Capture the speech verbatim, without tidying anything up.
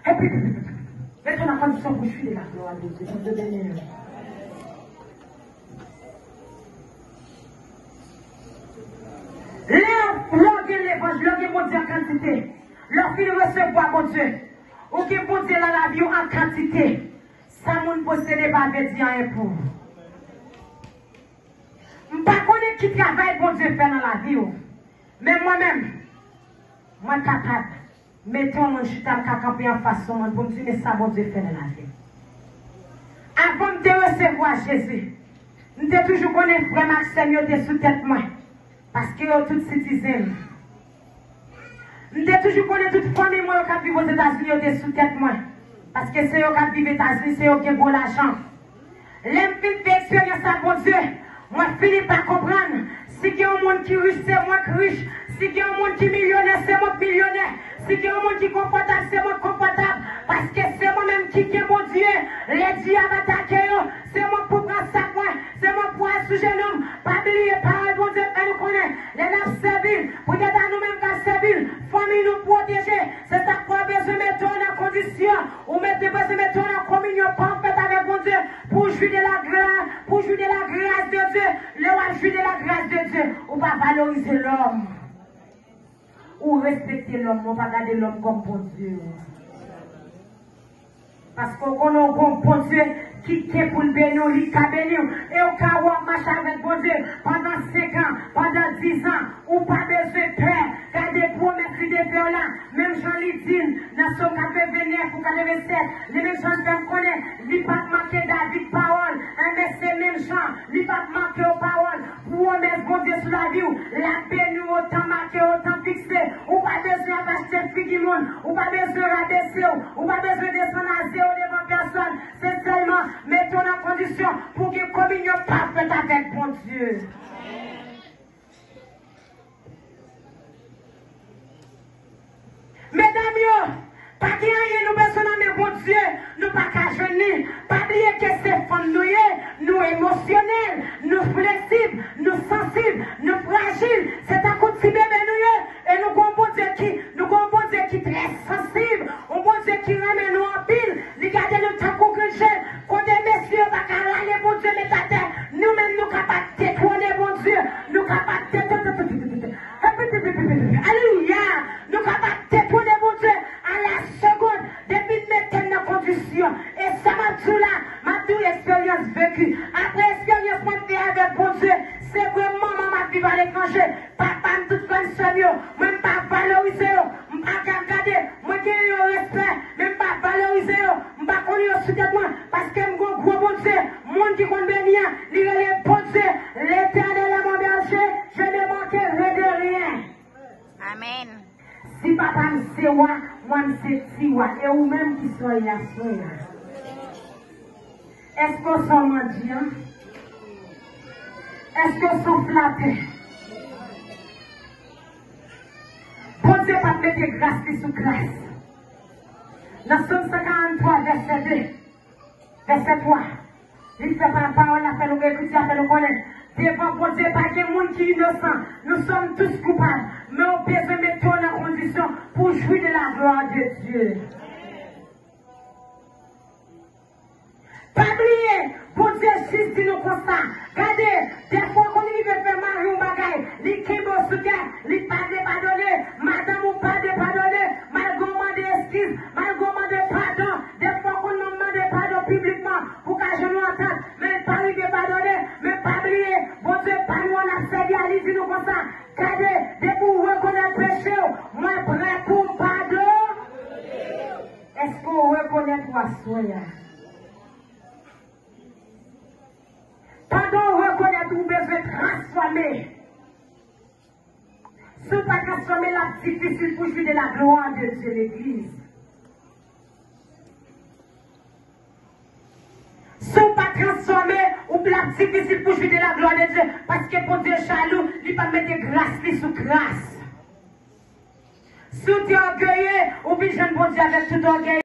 Mete w nan kondisyon pou jwi de la glwa de Dye. Bondye beni w. Lè w gen levanjil, lè w gen Bondye an kantite, lè w fin resevwa Bondye, ou gen Bondye nan lavi w an kantite, sa moun posede pa vle di anyen pou ou. M pa konnen ki travay Bondye fè nan lavi w, men mwen menm, mwen kapab mete yon moun chita, m ka kanpe anfas yon moun pou m di, men sa Bondye fè nan lavi m. Avan m te resevwa Jezi, m te toujou konnen frè m ak sè m yo te sou tèt mwen, paske yo tout sitizen m. M te toujou konnen tout fanmi mwen yo k ap viv Ozetazini yo te sou tèt mwen, paske se yo k ap viv Etazini, se yo k gen gwo lajan. Lè m fin fè eksperyans ak Bondye, mwen fini pa konprann, si gen yon moun ki rich, se mwen k rich, si gen yon moun ki milyonè, se mwen k milyonè, si gen yon moun ki konfòtab, se mwen k konfòtab, paske se mwen menm ki gen Bondye. Lè dyab atake yo, se mwen k pou pran sak mwen, se mwen k pou al sou jenou m. Pa bliye pawòl Bondye fè nou konnen, lè n ap sèvi l, poutèt a nou menm k ap sèvi l, fanmi nou pwoteje. Se sa k fè w bezwen mete w nan kondisyon, ou mete, bezwen mete w nan kominyon pafèt avèk Bondye, pou w jwi de la glwa, pou w jwi de la gras de Dye. Lè w ap jwi de la gras de Dye, ou pa valorize lòm. Ou respekte lòm, men w pa gade lòm kòm Bondye. Paske w konnen w gon Bondye ki gen pou l beni w, li ka beni w. E w ka wè w ap mache avèk Bondye pandan senk an, pandan diz an, ou pa bezwen pè. Gade pwomès li te fè w la, menm jan li di n nan Sòm katrevenèf ou katrevennsèt, li menm jan l fè m konnen, li pa t manke David pawòl, enben se menm jan, li p ap manke w pawòl. Pwomès Bondye sou lavi w, l ap beni w otan make, otan fikse. Ou pa bezwen ap achte figi moun, ou pa bezwen rabese w, ou pa bezwen desann a zewo devan pèsòn. Se sèlman mete w nan kondisyon pou w gen kominyon pafèt avèk Bondye. Medam yo, pa gen anyen nou bezwen nan men Bondye, nou pa ka jwenn li. Pa bliye ke se fanm nou ye, nou emosyonèl, nou fleksib, nou sansib, nou frajil. Se tankou ti bebe nou ye. E nou gon Bondye ki, nou gon Bondye ki trè sansib, yon Bondye ki renmen nou anpil. Li gade nou tankou grenn je. Kote mesye yo pa ka rale Bondye met atè, nou menm nou kapab detwone Bondye. Nou kapab detwone. Alelouya! Nou kapab detwone Bondye a la segonn depi n mete n nan kondisyon. E sa m ap di w la, m ap di w eksperyans veki. Apre eksperyans mwen fè avèk Bondye, se vre manman m ap viv aletranje, papa m, tout frè m, sè m yo, mwen m pa valorize yo, m pa ka gade, mwen gen yon respè, men m pa valorize yo, m pa konn yo sou tèt mwen, paske m gon gwo Bondye, moun ki konn beni an, li rele Bondye, L'Éternel est mon berger, je ne manquerai de rien. Amèn. Si papa m se wa, mwen m se ti wa, e ou menm ki soyè a, soyè a. Èske w se yon mandyan? Èske w se yon flatè? Bondye p ap mete gras li sou gras. Nan Sòm san karanntwa, vèsè de, vèsè twa, li fè pa, pawòl la fè nou, ekriti a fè nou konnen, devan Bondye pa gen moun ki inosan. Nous sommes tous coupables. Men w bezwen mete w nan kondisyon pou w jwi de la gloire de Dieu. Pa bliye, Bondye jis di nou konsa. Gade, dèfwa w konn rive fè mari w bagay, li kenbe w sou kè, li pa vle padone, madanm ou pa vle padone, malgre w mande eskiz, malgre w mande padon. Dèfwa w konn mande padon piblikman pou w ka jwenn yon antant, men l pa rive padone. Men pa bliye, Bondye pa nou an n ap sèvi a, li di nou konsa, gade, depi w rekonèt peche w, mwen prè pou m padone. Èske w rekonèt ou aswè a? Pandan w rekonèt ou bezwen transfòme. Si w pa transfòme, l ap difisil pou jwi de la gloire de Dieu, legliz. Si w pa transfòme, ou, l ap difisil pou jwi de la gloire de Dieu, paske Bondye jalou, li pa mete gras li sou gras. Si w te ògeye, ou vin jwenn Bondye avèk tout ògèy.